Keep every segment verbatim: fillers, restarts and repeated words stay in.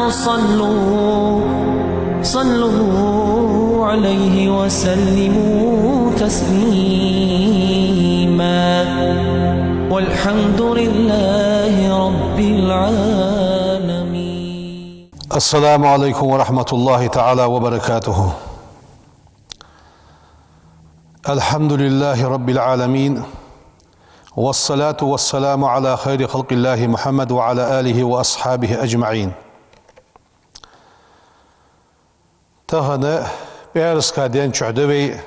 صلوا صلوا عليه وسلموا تسليما. والحمد لله رب العالمين. السلام عليكم ورحمة الله تعالى وبركاته. الحمد لله رب العالمين، والصلاة والسلام على خير خلق الله محمد وعلى آله وأصحابه أجمعين. Тахан пӀаьраска ден чухь да вай,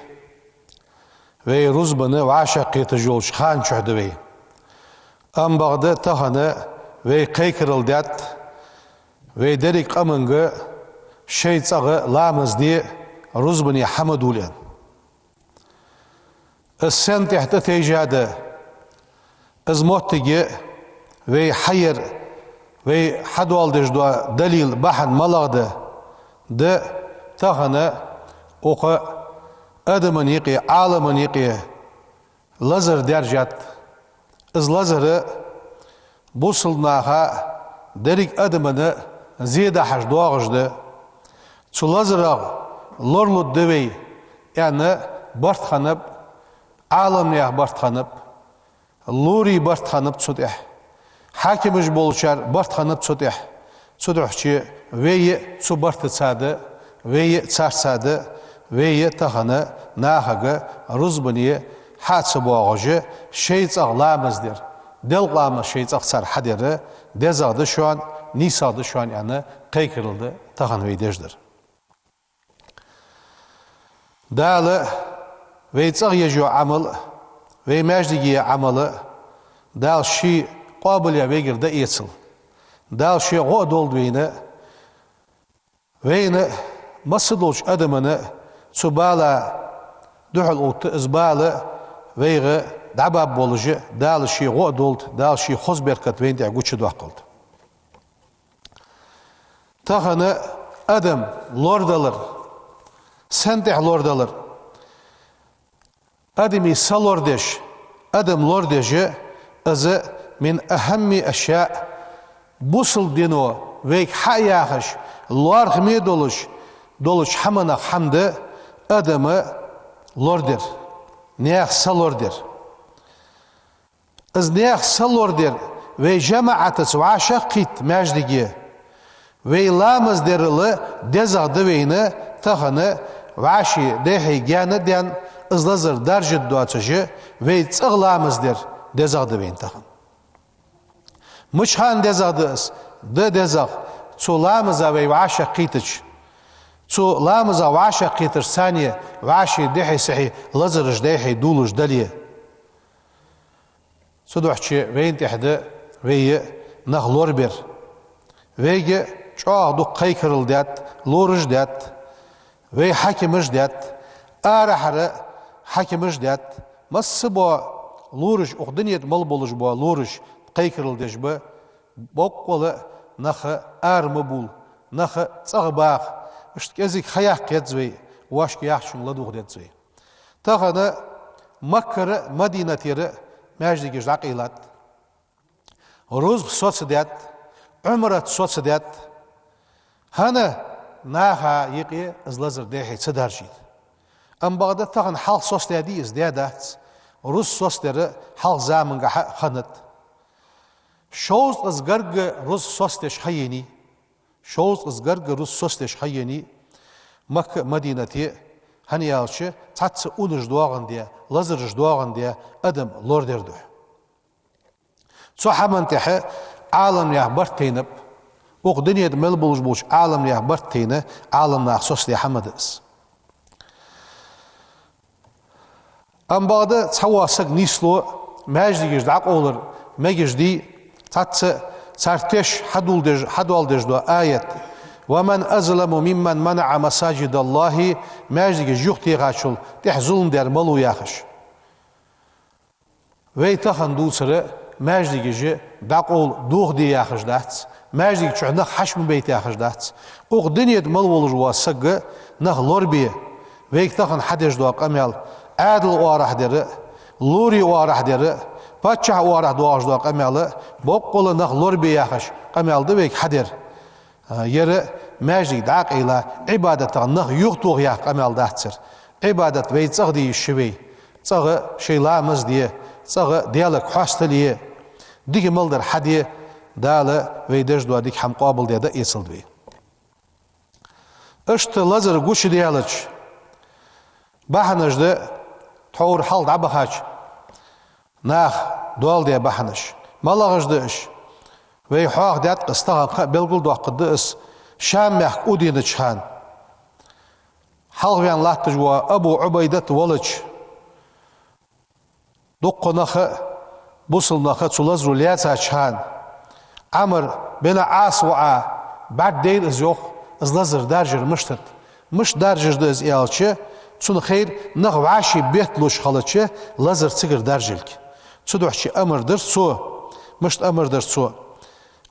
вай рузбана вӀашагӀкхеташ йолча хана чухь да вай. Ам бакъда тахан вай кхайкарал даьд, вай деррига къаманга шоай цӀагӀа ламаз де, рузбане хӀама дулен. Из сен тӀехь тӀатайжа да, из моттиге вай хьаяр, вай хьадоаладеш дола далил, бахьан малагӀа да, да тахан укх адаман юкъе, Ӏаламан юкъе лазар даьржад. Из лазар бусалба наха, деррига адамана зе дахьаш доагӀаш да. Цу лазарах лоралургда вай, аьнна, барт хиннаб, Ӏаламнаьха барт хиннаб, лорий барт хиннаб цу тӀехь, хьакимаш болчар барт хиннаб цу тӀехь. Цудухьа вай а цу бартаца да, вай а царца да, вай а тахан нахага рузбане хьа ца боагӀаш, шоай цӀагӀа ламаз дар, делкъа ламаз шоай цӀагӀа цар хьадар дезагӀа да шоана, нийсагӀа да шоана, аьнна, кхайкарал да тахан вай деш дар. Дала вай цӀагӀа еш йола Ӏамал, вай маьждиге Ӏамал, Дала ший къоабалъяь вайгара дӀаэцалда. Дала ший гӀо а долда вайна, вайна, масса долча адамана цу бала духьал отта, из бала вайга дӀабаб болаш, Дала ший гӀо а долда, Дала ший хоза беркат вайна тӀа гучадоаккхалда. Тахан адам лорадалар, сен тӀехь лорадалар, адамий са лорадеш, адам лорадеш, из من أهم الأشياء, бусалба дино вайга хьа а яхаш, лоархӀаме долаш, долча хӀаманех хӀама да адам лорадар, наьха са лорадар. Из наьха са лорадар вай жамаӀатаца вӀашагӀкхийтта маьждиге, вай ламаз дарал дезагӀа да вайна тахан, вӀаший дехьий гаьна а даьнна, из лазар даржа доацаш, вай цӀагӀа ламаз дар дезагӀа да вайна тахан. Мича хана дезагӀа да из? Да дезагӀа цу ламаза вай вӀашагӀкхийтача. Цу ламаза вӀашагӀкхеташ санна вӀаший дехьий-сехьий лазараш дехьий дулаш дале. Цудухьа вайна тӀехь да вай нах лорабар. Вайга чӀоагӀа дукха кхайкарал даьд, лораш даьд, вай хьакимаш даьд, арахьара хьакимаш даьд, масса бола лораш, укх дунен тӀа мел болаш бола лораш кхайкарал деш ба, боккъала нах ара ма бовла, нах цӀагӀа баха, иштта кӀезига ха яккха еза вай, вӀашка яхачунга ладувгӀа деза вай. Тахан Маккара, Мадинатера маьждигаш дӀакъайлад. Рузба соцадаьд, Ӏумрат соцадаьд. ХӀана? Наха юкъе из лазар дехьий ца даржийта. Ам бакъда тахан хьалха соцадаьдий из? Даьдац. Рузба соцадар хьалха замангахьа а хиннад. Шовзткъаза гаргга рузба соцадеш ха еннай. Шовзткъаза гаргга рузба соцадеш ха еннай Макка а, Мадинате а, хӀана аьлча цхьацца унаш доагӀандаь, лазараш доагӀандаь адам лорадар духьа. Цу хӀаман тӀехь Ӏаламнаьха барт тайнаб, укх дунен тӀа мел болаш болча Ӏаламнаьха барт тайна, Ӏаламнаха соцадаь хӀама да из. Ам бакъда цхьавола саг нийслу маьждигаш дӀакъовлар мегаш дий, цхьацца цар теш хьадоладеш, хьадоаладеш дола аят: «ومن أظلم ممن منع مساجد الله», маьждигаш юхатехачул тӀехь зулам даьр малув яхаш. Вай тахан дувцар маьждигаш дӀакъовла дохаде яхаш дац, маьждига чухь нах хьаша ма бейта яхаш дац. Укх дунен тӀа мел волаш вола саг нах лорабе, вайга тахан хьадеш дола къамаьл Ӏаьдала оагӀорахьа дар а, лорий оагӀорахьа дар а, паччахьа оагӀорахьа доагӀаш дола къамаьл а, боккъала нах лорабе яхаш къамаьл да вайга хьадар. Ер маьждиг дӀакъайла, Ӏибадатах нах юхатоха яха къамаьл дац ер. Ӏибадат вай цӀагӀа де йиш я вай. ЦӀагӀа шоай ламаз де, цӀагӀа Даьлага хьастал е, дика мел дар хьаде, Дала вай деш дола дика хӀама къоабалде дӀаэцалда вай. Иштта лазар гучадаьлча, бахьанаш да, тхьовра хьалха дӀабахача наха доаладаь бахьанаш. МалагӀаш да уж? Вай хьоахадаьд-кх из, тахан кхы а белгалдоаккхаргда из, Шам-мехка Ӏоденача хана хьалхаваьнна латташ вола Абу Ӏубайдат велча, дуккха нах а, бусалба нах а цу лазаро лаьцача хана, Ӏамр бин Ӏас ваӀа, бӀаргадайра из, йоах, из лазар даржар мишта да. Мишта даржаш да из аьлча, цунна хайра нах вӀаший бетталуш хилча, лазар цигара даржалга. Цудухьа амар дир цо, мишта амар дир цо: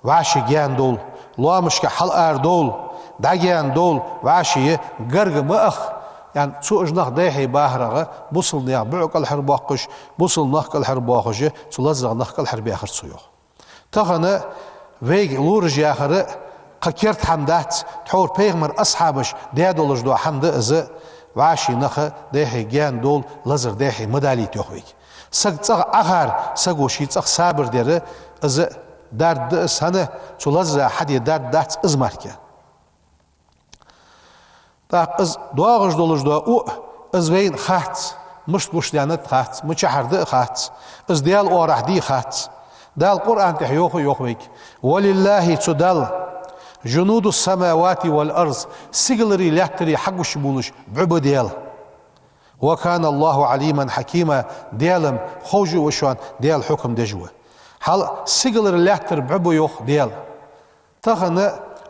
вӀаший гаьна довла, лоамашка хьаларадовла, дӀагаьна довла, вӀаший гарга ма аха. ЯӀни цо уж нах дӀа-хьа бахарах, бусалба наьха буӀ кӀалхарбоаккхаш, бусалба нах кӀалхарбоахаш, цу лазарах нах кӀалхарбаьхар цо, йоах. Тахан вайга лораш яхар кхы керда хӀама дац, тхьовра пайхамара асхьабаша даь долаш дола хӀама да из, вӀаший нах дӀа-хьа гаьна довла, лазар дӀа-хьа ма далийта, йоах вайга. Саг цӀагӀа Ӏахар, саго ший цӀагӀа сабар дар, из дарба да из, хӀана, цу лазара хьаде дарба дац из мара-кх. ТӀаккха из доагӀаш долаш дола у, из вайна хац, мишта гучадаьннад хац, мичахьара да а хац, из Даьла оагӀорахьа дий хац. Дала Къуръан тӀа йоах, йоах вайга: «ولله», цу Далла, «جنود السماوات والأرض», сигаларий лаьттарий хьагучабувлаш бӀу ба Даьла. «وكان الله عليما حكيما», Даьла-м ховш ва шоана, Даьла хьукам деш ва. Хьал сигалара лаьттара бӀу ба, йоах Даьла. Тахан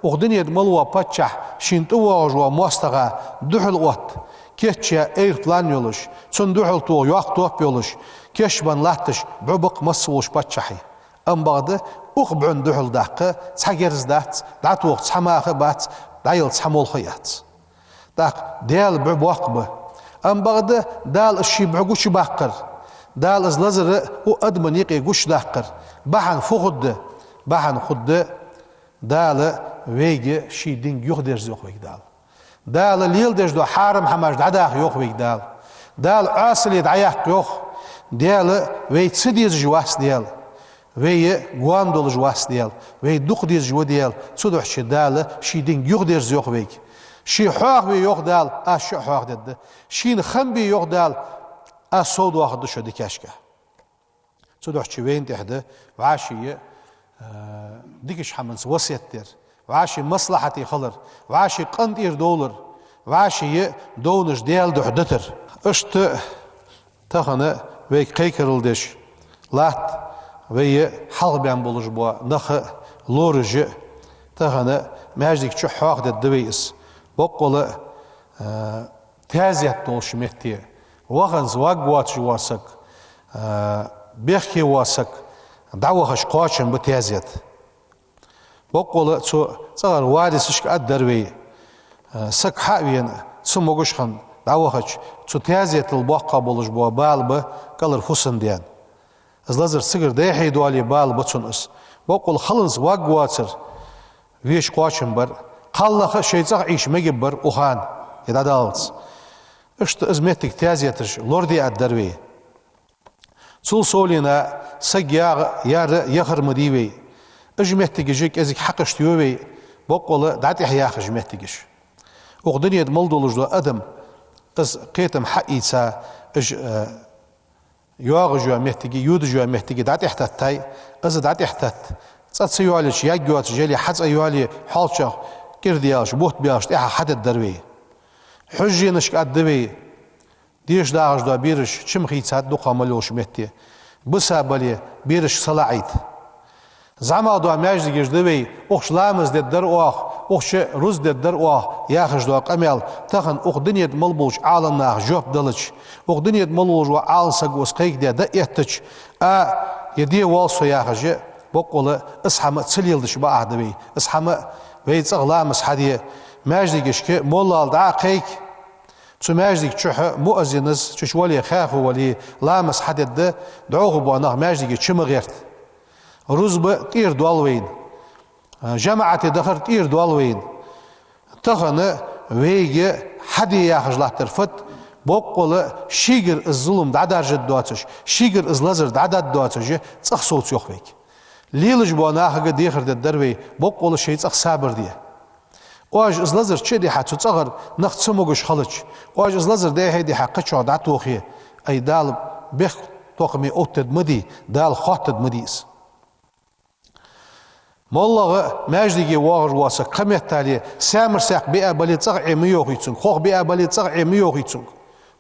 укх дунен тӀа мел вола паччахь шийна тӀавоагӀаш волча моастагӀа духьал отта кийчъяь аэроплан йолаш, цунна духьал тоха йоккха топ йолаш, кийчбенна латташ бӀу ба-кх масса волча паччахьий. Амма бакъда, укх бӀунна духьал даккха цхьа герз дац, дӀатоха цхьа маха а бац, дӀаяла цхьа молха а яц. ТӀаккха Даьла бӀу боккха ба. Амма бакъда, Дала из ший бӀу гучабаккхар, Дала из лазар а у адамий юкъе гучадаккхар бахьан фу хургда? Бахьан хургда, Дала вайга ший динга юхадерза, йоах вайга Дала. Дала леладеш дола хьарам хӀамаш дӀадаха, йоах вайга Дала. Дала Ӏаьсал дӀаяккха, йоах. Даьла вай ца дезаш вац Даьла. Вай гоама долаш вац Даьла, вай дукха дезаш ва Даьла, цудухьа Дала ший динга юхадерза, йоах вайга. Ше хьоахаве, йоах Дала, аз шо а хьоахадергда. Шийна хам бе, йоах Дала, аз совдоахаргда шо дикашка. Цудухьа вайна тӀехь да вӀаший, э, дикача хӀаманца васкет дар, вӀаший маслахьате хилар, вӀаший къинтӀера довлар, вӀаший довнаш Даьла духьа дитар. Иштта тахан вайга кхайкарал деш латт вай хьалхабаьнна болаш бола нах а, лораш а. Тахан маьждига чу хьоахадергда вай из. Боккъала, э, таьзет долча метте, ваханза варгвоацаш вола саг, э, бехке вола саг дӀавахача кхоачам ба таьзет. Боккъала цу цӀагӀара варисашка аргдар вай, э, саг хьа а вена, цамогаш хинна дӀавахача, цу таьзетал боккха болаш бола бала ба кӀалхара хӀусамдаьна. Из лазар цигара дӀа-хьа доале бала ба цунна из. Боккъала халонца варгвоацар веший кхоачам бар, кхалнаха шоай цӀагӀа Ӏийша мегаш бар укх хана, е дӀадаллалца. Иштта из моттиг таьзеташ лораде аргдар вай. Цул совгӀа саг ягӀа, яра яхар ма дий вай. Уж моттигаш кӀезига хьакхашта ю вай, боккъала дӀатӀехьа яхаш моттигаш. Укх дунен тӀа мел долаш дола адам, из кхетам хьаийца, уж, э, йоагӀаш йола моттиг, йодаш йола моттиг дӀатӀехьатеттай, из дӀатӀехьатетта, цӀа ца йоалаеча, яггйоацаш яле, хьа цӀа йоалае, хьоалчагӀа кӀира даьлча, бутт баьлча, тӀехьа хьадергдар вай. Хьужженашка аргда вай, деша дагӀаш дола бераш чим хийцад дукха мел йолча метте. Биса бале, берашка салаӀийта. ЗӀамагӀа дола маьждигаш да вай, укх чу ламаз дергдар оаха, укх чу рузба дергдар оаха, яхаш дола къамаьл тахан укх дунен тӀа мел болча Ӏаламнаха жоп делча, укх дунен тӀа мел волаш вола Ӏалам саго из кхайкадаь дӀаэттача, а, е де воал со яхаш, боккъала из хӀама ца леладеш бакъахьа да вай. Из хӀама вай цӀагӀа ламаз хьаде, маьждигашка моллал дӀа а кхайка, цу маьждига чухь муаззинас чу чу вале, хьехам вале, ламаз хьадергда, дӀахо бола нах маьждига чу ма гӀерта. Рузба тӀера доал вайна. жамаӀате дахар тӀера доал вайна. Тахан вайга хьаде яхаш латтар фуд, боккъала шийгара из зулам дӀадаржаргдоацаш, шийгара из лазар дӀадаргдоацаш, цӀагӀа совца йоах вайга. Лелаш бола нахага дехар дергдар вай, боккъала шоай цӀагӀа сабар де. Оаш из лазар чу а дихьа, цу цӀагӀара нах ца могаш хилча, оаш из лазар дехьа а дихьа, кхычоа дӀатохе, ай, Дала бехктокхаме оттаргда ма дий, Дала хоттаргда ма дий из. МоллагӀа маьждиге воагӀаш вола саг кхыметтел саьмар-саькх биа бале, цӀагӀа Ӏе ма йоахий цунга, хох биа бале, цӀагӀа Ӏе ма йоахий цунга.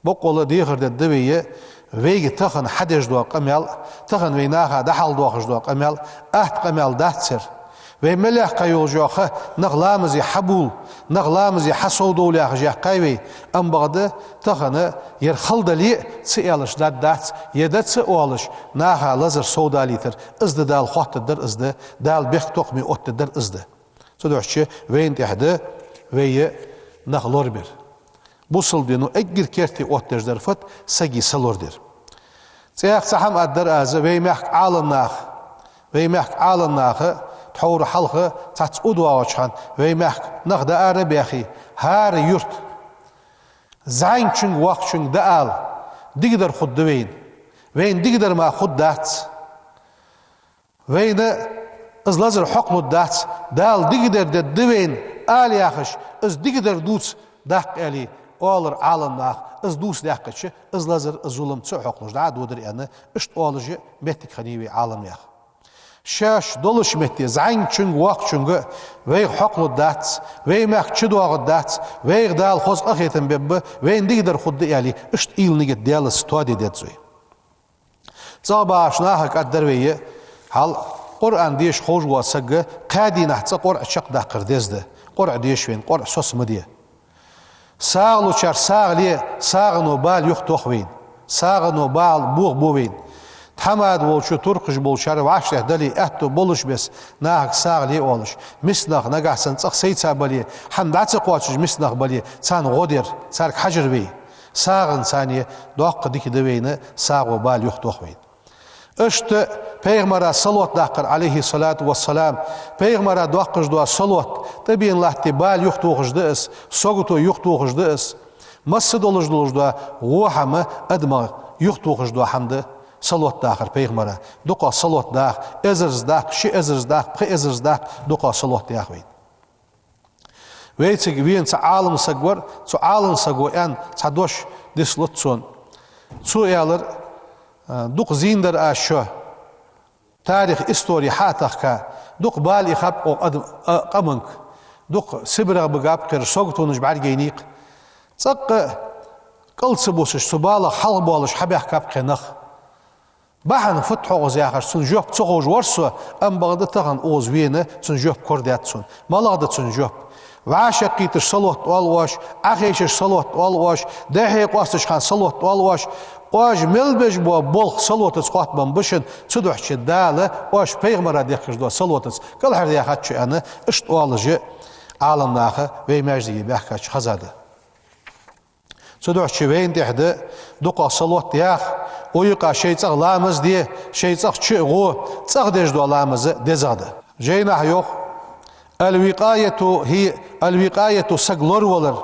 Боккъала дехар дергда вай, вайга тахан хьадеш дола къамаьл, тахан вай наха дӀахьалдоахаш дола къамаьл атта къамаьл дац ер. Вай мел яьккха йолаш йола ха, нах ламазе хьабувла, нах ламазе хьасовдовла яхаш яьккхай вай, ам бакъда тахан ер хала дале а, ца аьлча даргдац, е да ца оалаш, наха лазар совдалийтар, из да Дала хоттаргдар, из да Дала бехктокхаме оттаргдар, из да. Цудухьа вайна тӀехь да вай нах лорабер. Бусалба дино эггара керте оттадеш дар фуд, сага са лорадар. ЦӀаькха цхьа хӀама аргдар аз, вай мехка Ӏаламнах, вай мехка Ӏаламнаха тхьовра хьалха цхьацца удоагӀача хана, вай мехка нах дӀаара а баьхе, хӀара юрта зӀамигачунга, воккхачунга дӀаала, дикадар хургда вайна. Вайна дикадар мара хургдац. Вайна из лазар хьокхалургдац, Дала дикадар дергда вайна, ала яхаш, из дикадар дувца даккха аьле, оалар Ӏаламнаха, из дувца даьккхача, из лазар, из зулам ца хьокхалуш дӀа а додар аьнна, иштта оалаш а моттиг хиннай вай Ӏаламнаьха. Шоаш долча метте зӀамигачунга, воккхачунга вайх хьокхалургдац, вай мехка чудоагӀаргдац, вайх Дала хоза къахетам бергба, вайна дикадар хургда аьле, иштта уйла, нигат Даьлаца тоаде деза вай. ЦӀагӀа багӀача нахага аргдар вай, хьал Къуръан деша ховш вола саг кхаь дийнахьа цкъа КъорӀа чакхдаккхар деза да. КъорӀа деша вайна, КъорӀа соцам ма де. СагӀа лучар сагӀа ле, сагӀано бала юхатох вайна. СагӀано бала бохабу вайна. Тхьамада волчо, туркхаш болчар вӀаштӀехьа дале, аьттув болаш беса, нахага сагӀа ле оалаш. Миска нах, нагахьа санна цӀагӀа сайца бале, хӀама дӀа ца кхоачаш миска нах бале, царна гӀо дер, царга хьажар вай. СагӀанца царна доккха дика да вайна, сагӀо бала юхатох вайна. Иштта пайхамара салот даккхар, Ӏалайхи ссалату вассалам, пайхамара доаккхаш дола салот, тӀабена латте бала юхатохаш да из, сагото юхатохаш да из. Масса долаш долаш дола во хӀама адамах юхатохаш дола хӀама да салот дахар пайхамара. Дукха салот даха, эзарза даха, ши эзарза даха, пхи эзарза даха, дукха салот даха вайна. Вайцига вена цхьа Ӏалам саг вар, цу Ӏалам саго аьнна цхьа дош дислуц сона. Цо аьлар, а, дукха зийна дар аз шо, тарих, истори хьа а тахка, дукха бала ихаб-кх укх адам, а, къаманга, дукха Сибрегӏа бигаб-кх ераш, саготонаш бӀаргайнай-кх. ЦӀаккха кӀал ца бусаш, цу балах хьалхабоалаш хьабаьхкаб-кх нах. Бахьан фуд хьогӀ из яхаш, цун жоп ца ховш вар со, ам бакъда тахан укхаза вена, цун жоп корадоаладаьд сона. МалагӀа да цун жоп? ВӀашагӀкхийташ салот оал оаш, Ӏохайшаш салот оал оаш, дехьа къоасташ хана салот оал оаш, оаш мел беш бола болх салотаца хоттабенна ба шун, цудухьа Дала оаш пайхамара дехкаш дола салотаца кӀалхара яхад шо аьнна, иштта оалаш а Ӏаламнаха вай маьждиге баьхкача хезад. Цудухьа вайна тӀехь да дукха салот яха, укх юкъа шоай цӀагӀа ламаз де, шоай цӀагӀа чу а гӀо, цӀагӀа деш дола ламаз дезагӀа да. Жайнахьа йоах: «الوقاية هي، الوقاية саг лоравалар,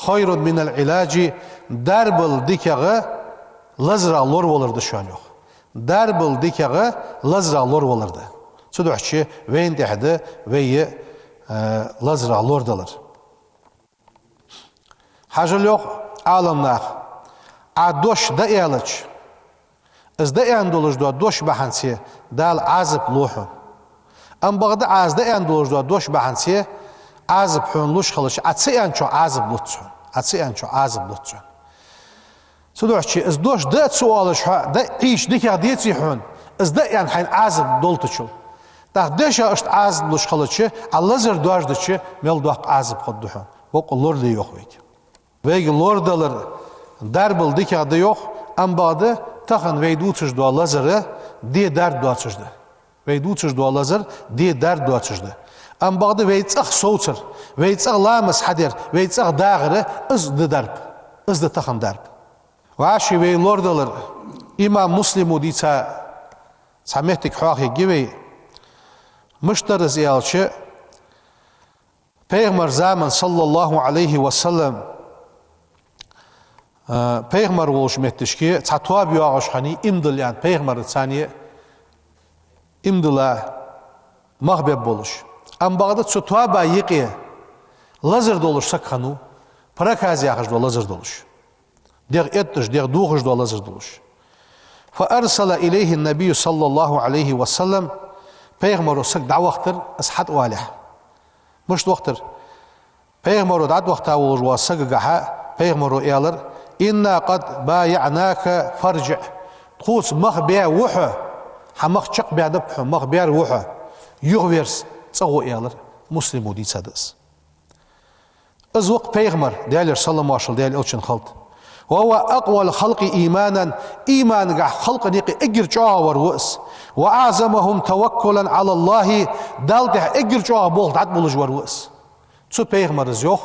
خير من العلاج дарбал дикагӀа лазарах лоравалар да шоана», йоах. Дарбал дикагӀа лазарах лоравалар да. Цудухьа вайна тӀехь да вай, э, лазарах лорадалар. Хьажал, йоах Ӏаламнаха, Ӏа дош дӀааьлча, из дӀааьнна долаш дола дош бахьанце Дала Ӏазап лу хьона. Ам бакъда Ӏа из дӀааьнна долаш дола дош бахьанце Ӏазап хьона луш хилча, Ӏа ца аьнначох Ӏазап луц хьона. Ӏа ца аьнначох Ӏазап луц хьона. Цудухьа из дош дӀа а ца оалаш хьо, дӀа а ийша дикагӀа деций хьона, из дӀааьнна хьайна Ӏазап долийтачул. ТӀаккха дешах иштта Ӏазап луш хилча, Ӏа лазар доаржадича, мел доккха Ӏазап хургда хьона. Бокъо лорале, йоах вайга. Вайга лорадалар дарбал дикагӀа да, йоах, ам бакъда тахан вай дувцаш дола лазар де дарба доацаш да. Вай дувцаш дола лазар де дарба доацаш да. Ам бакъда вай цӀагӀа совцар, вай цӀагӀа ламаз хьадар, вай цӀагӀа дагӀар, из да дарба. Из да тахан дарба. ВӀаши вай лорадалар имам Муслима дийца цхьа моттиг хьоахаергья вай. Мишта дар из аьлча, Пайхамара заман, саллаллахӀу Ӏалайхи ва саллам, а, пайхамар волча метташка цхьа тоба йоагӀаш хиннай, иман дилла аьнна, пайхамара царна иман дилла мах беб болаш. Амма бакъда цу тоба юкъе лазар долаш саг хиннав, проказа яхаш дола лазар долаш. ДегӀ этташ, дегӀ дохаш дола лазар долаш. فأرسل إليه النبي صلى الله عليه وسلم, пайхамара саг дӀавахийтар, из хьатӀавалалехь. Мишта вахийтар? Пайхамара дӀатӀавахийта волаш вола сагагахьа пайхамара аьлар: «إنا قد بايعناك فارجع». Тхоца мах баь ва хьо, хьа мах чакхбаьннаб хьона, мах баьр ва хьо, юхаверза, цӀагӀо, аьлар. Муслима дийцад из. Из ва-кх пайхамар, Даьлера салам-моаршал Даьла элчанна хилда. «وهو أقوى الخلق إيمانا», иманагахьа халкъа юкъе эггара чӀоагӀа вар ва из. «وأعظمهم توكلا على الله», Далла тӀа эггара чӀоагӀа болх дӀатӀабиллаш вар ва из. Цу пайхамара из йоах: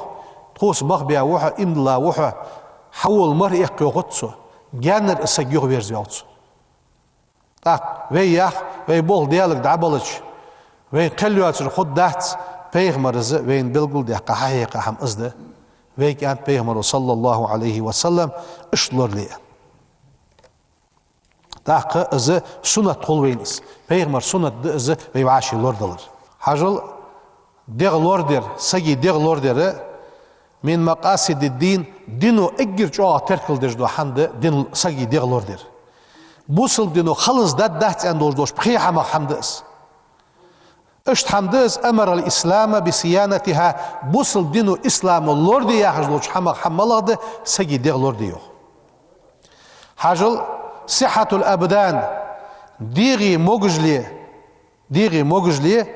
«Тхоца мах баь ва хьо, иман дилла ва хьо, хьавола мара эккха йоахац цо». Гаьннара из саг юхаверзаваьв цо. ТӀаккха вай ях, вай болх Даьлага дӀабалча, вайна кхел йоацар хургдац, пайхамара из вайна белгалдаьккха, хьахьекха хӀама из да. Вайга аьннад пайхамара, саллаллахӀу Ӏалайхи ва саллам, иштта лорале. ТӀаккха из суннат хул вайна из. Пайхамара суннат да из вай вӀаший лорадалар. Хьажал, дегӀ лорадар, сага дегӀ лорадар, «من مقاصد الدين», дино эггара чӀоагӀа теркалдеш дола хӀама да дин, сага дегӀ лорадар. Бусалба дино халаздаргдац аьнна долаш долча пхе хӀамах хӀама да из. Иштта хӀама да из: «أمر الإسلام بصيانتها», бусалба дино, ислама лораде яхаш долча хӀамах хӀама малагӀа да, сага дегӀ лораде йоах. Хьажал, «صحة الأبدان», дегӀа могашал, дегӀа могашал,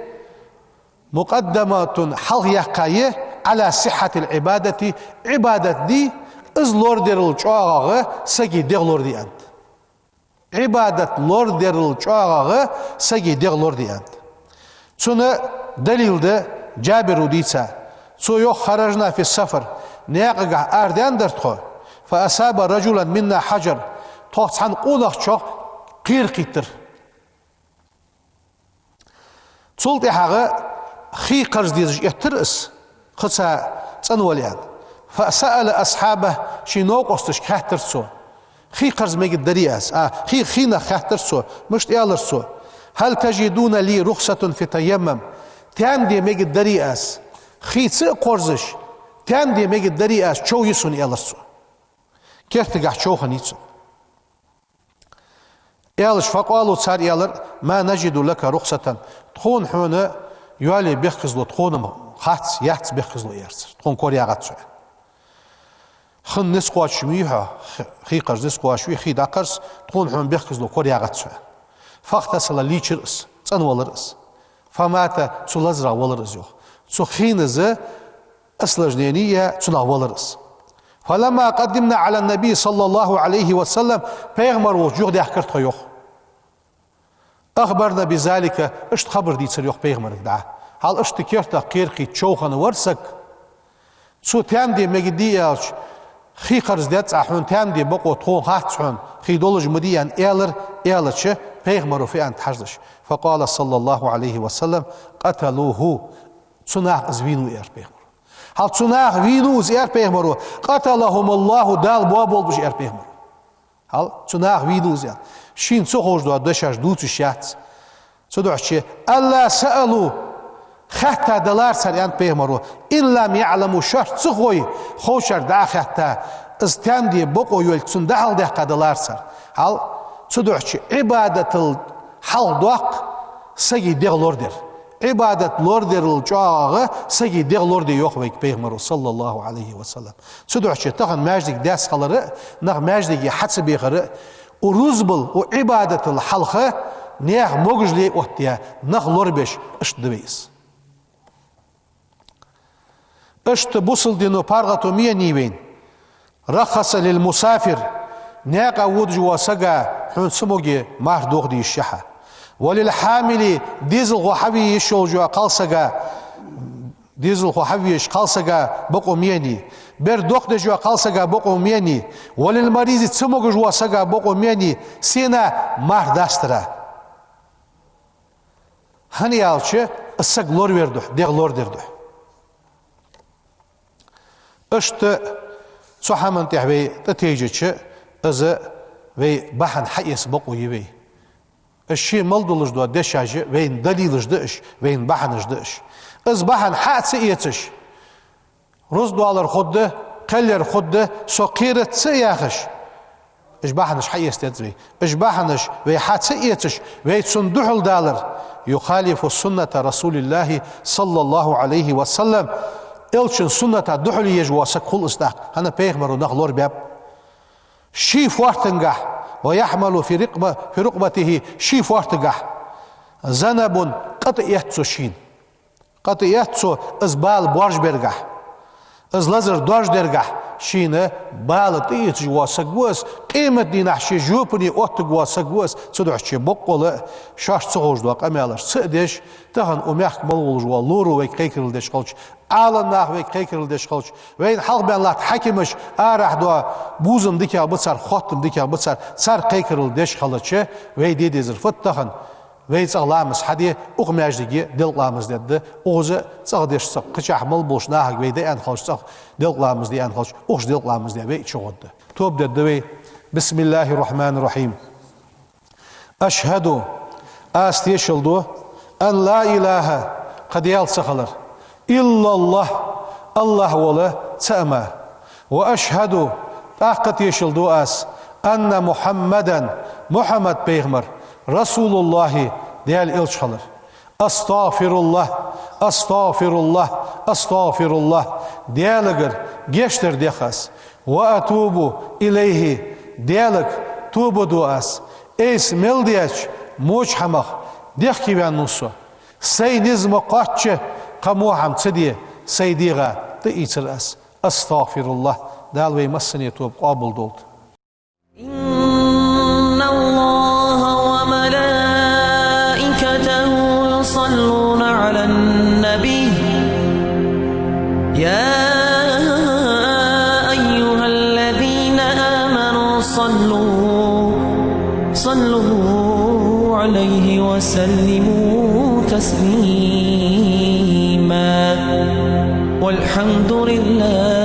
«مقدمة», хьалха яьккха я, «على صحة العبادة», Ӏибадат дий, из лорадерал чӀоагӀагӀа сага дегӀ лораде аьннад. Ӏибадат лорадерал чӀоагӀагӀа сага дегӀ лораде аьннад. Цунна далил да Джабира дийца. Цо йоах: «خرجنا في السفر», наькъагахьа арадаьннадар тхо, «فأصاب رجلا منا حجر», тхох цхьан къонахчох кхера кхийттар. Цул тӀехьагӀа хий кхарза дезаш эттар из, хица цӀенвала аьнна. «فسأل أصحابه», ший новкъосташка хаьттар цо. Хий кхарза мегаргдарий аз? А, хий, хий нах хаьттар цо. Мишта аьлар цо: «هل تجدون لي رخصة في التيمم؟» Таьма де мегаргдарий аз? Хий ца а кхорзаш, таьма де мегаргдарий аз, чов я сона, аьлар цо. Кертагахьа чов хиннай цун. Аьлча, «فقالوا», цар аьлар: «ما نجد لك رخصة». Тхона хьона йоалае бехказло тхона-м хац, яц бехказло, аьлар цар. Тхона кораяьгӀац хьо. Хин низ кхоачаш ма вий хьо, хи-, хий кхарза низ кхоачаш вий, хий дӀакхарс, тхона хьона бехказло кораяьгӀац хьо. «فاغتسل», лийчар из, цӀенвалар из. «فمات», цу лазарах валар из, йоах. Цу хийназ осложнени яь, цунах валар из. «فلما قدمنا على النبي صلى الله عليه وسلم», пайхамар волча юхадаьхкар тхо, йоах. «أخبرنا بذلك», иштта хабар дийцар, йоах, пайхамарга дӀа. Хьал иштта кертах кхера кхийтта чов хинна вар саг. Цо таьма де мегаргдий аьлча, хий кхарза деза Ӏа, хьона таьма де бокъо тхона хац хьона, хий долаш ма дий аьнна, аьлар, аьлча, пайхамара фу аьннад хьажалаш. «فقال صلى الله عليه وسلم: قتلوه». Цу наха из вийнав, аьлар пайхамара. Хьал цу наха вийнав из, аьлар пайхамара. «قتلهم الله», Дала боаболба уж, аьлар пайхамара. Хьал цу наха вийнав из, аьнна. Шийна ца ховш дола дешаш дувцаш яц. Цудухьа, «ألا سألوا», хаьтта далар цар, аьннад пайхамара, «إن لم يعلموا», шоашта ца хой, ховчарга дӀа а хаьтта, из таьма де бокъо йолга цунна дӀахьалдаьккха далар цар. Хьал цудухьа Ӏибадатал хьалхадоаккх сага дегӀ лорадар. Ӏибадат лорадерал чӀоагӀагӀа сага дегӀ лораде йоах вайга пайхамара, саллаллахӀу Ӏалайхи ва саллам. Цудухьа тахан маьждиг даьсса хилар а, нах маьждиге хьа ца бехар а, укх рузбал, укх Ӏибадатал хьалха наьха могашал оттаяь, нах лорабеш, иштта да вай из. Иштта бусалба дино паргӀато ма еннай вайна. «رخص للمسافر», наькъа водаш вола сага хьона цамогаш марха доха дезаш я хьа. «وللحامل», дезалхо хьаве йиш йолаш йола кхалсага, дезалхо хьаве везаш кхалсага бокъо ма еннай. Бер дохадеш йола кхалсага бокъо ма еннай. «وللمريض», цамогаш вола сага бокъо ма еннай. Сенна? Марха дастара. ХӀана аьлча, из саг лоравер духьа, дегӀ лорадер духьа. Иштта цу хӀаман тӀехьа вай тӀатийжача, из вай бахьан хьаэца бокъо я вай. Из ший мел долаш дола дешаш вайна далилаш да уж, вайна бахьанаш да уж. Из бахьан хьа а ца эцаш, рузба далар хургда, кхел яр хургда, со кхерац а яхаш, уж бахьанаш хьаэца деза вай. Уж бахьанаш вай хьа ца эцаш, вай цунна духьал далар, يخالف سنة رسول الله صلى الله عليه وسلم, Элчан сунната духьал еш вола саг хул из тӀаккха, хӀана пайхамара нах лорабаьб. Ший фоартангахь, ويحمل في رقبة، في رقبته, ший фоартагахь, ذنب, къа тӀаэц цо шийна. Къа тӀаэц цо из бала боаржабергахь, из лазар доаржадергахь, шийна бала тӀаэцаш вола саг ва из, къематдийнахьа ший жопане оттаргвола саг ва из, цудухьа ший боккъала шоаш ца ховш дола къамаьлаш ца а деш, тахан укх мехка мел волаш вола лоро вайга кхайкарал деш хилча, Ӏаламнаха вайга кхайкарал деш хилча, вайна хьалхбаьнна латта хьакимаш, арахьа дола бувзам дикагӀа ба цар, хоттам дикагӀа ба цар, цар кхайкарал деш хилча, вай де дезар фуд тахан? Вай цӀагӀа ламаз хьаде, укх маьждиге делкъа ламаз дергда, укхаза цӀагӀа деш ца, кхычахьа мел болча нахага вай де аьнна хилча, цӀагӀа делкъа ламаз де аьнна хилча, укхаза делкъа ламаз де вай чугӀоргда. Тоба дергда вай. بسم الله الرحمن الرحيم. أشهد, аз тешал ду, أن لا إله, кхы Даьла ца хилар, إلا الله, АллахӀ вола цаӀ мара. وأشهد, тӀаккха тешал ду аз, أن محمدا, Мухьаммад пайхамар, رسول الله, Даьла элча хилар. أستغفر الله، أستغفر الله، أستغفر الله. Даьлагара гешт дар дех аз. وأتوب إليه. Даьлага тоба ду аз. Айса мел даьча воча хӀамах дехкеваьннав со. Сай низ ма кхоачча, кхы во хӀама ца де, сай дегӀа тӀаийцар аз. أستغفر الله. Дала вай массане тоба къоабалдолда. إن الله وملائكته يصلون على النبي، يا أيها الذين آمنوا صلوا، صلوا عليه وسلموا تسليما. والحمد لله